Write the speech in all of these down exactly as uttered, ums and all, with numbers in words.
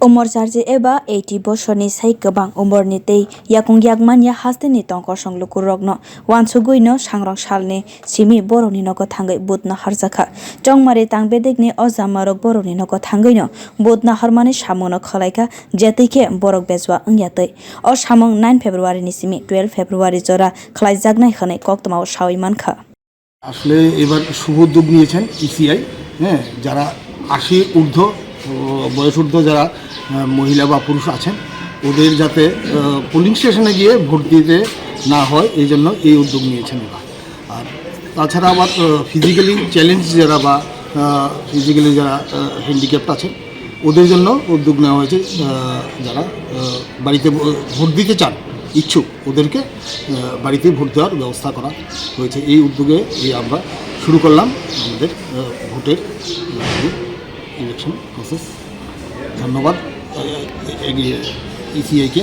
Umor charji eba eighty bosorni sai kwbang umorni tei yakung yak manya hasteni tongkosong lukurokno wansugwino sangrong salni simi borokni nogo thangwi vote naharjakha. Chongmari tang bedekni o jamarok borokni nogo thangwino vote naharmani samungno khwlaikha, jetwi khe borok bejua wngya twi. O samung nine February ni simi twelve February jora khlaijaknai hwnwi koktwmao sawi mankha. আসলে এবার শুভ উদ্যোগ নিয়েছেন ইসিআই। হ্যাঁ, যারা আশি ঊর্ধ্ব, ও, বয়স ঊর্ধ্ব যারা আহ, মহিলা বা পুরুষ আছেন, ওদের যাতে পোলিং স্টেশনে গিয়ে ভোট দিতে না হয়, এই জন্য এই উদ্যোগ নিয়েছেন এবার। আর তাছাড়া আবার ফিজিক্যালি চ্যালেঞ্জ যারা বা ফিজিক্যালি যারা হ্যান্ডিক্যাপ্ট আছেন, ওদের জন্য উদ্যোগ নেওয়া হয়েছে। আহ, যারা আহ, বাড়িতে ভ- ভোট দিতে চান, ইচ্ছুক, ওদেরকে আহ, বাড়িতেই ভোট দেওয়ার ব্যবস্থা করা হয়েছে। এই উদ্যোগে এই আমরা শুরু করলাম আমাদের আহ, ভোটের ইলেকশন প্রসেস। ধন্যবাদ আহ, এগিয়ে ইসিআইকে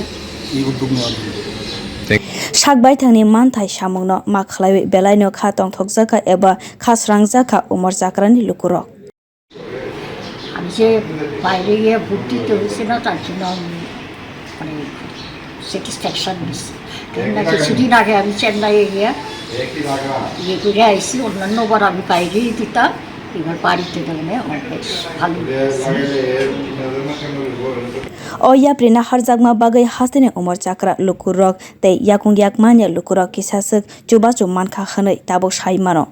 এই উদ্যোগ নেওয়ার জন্য। Sak baithangni manthai samungno ma khlaiwi belaino kha tongthokjakha eba kha srangjakha umor chakrani lukurok. আমি যে বাইরে গিয়ে ভোট দিতে হয়েছে না, তার জন্য আমি মানে স্যাটিসফ্যাকশন নিচ্ছি। কেননা কিছুদিন আগে আমি চেন্নাইয়ে গিয়ে ইয়ে করে আইসি, অন্যান্য বার আমি বাইরেই দিতাম, এবার বাড়িতে গেলে আমার বেশ ভালো লাগছে। O yapri naharjakma bagwi hasteni umor chakra lukurok tei yakung yak manya lukurok kisaswk chubachu mankha hwnwi tabuk sai mano.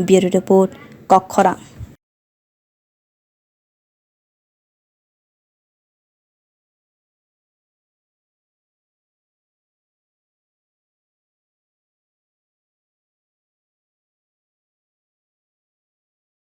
Bureau Report, Kokkhorang.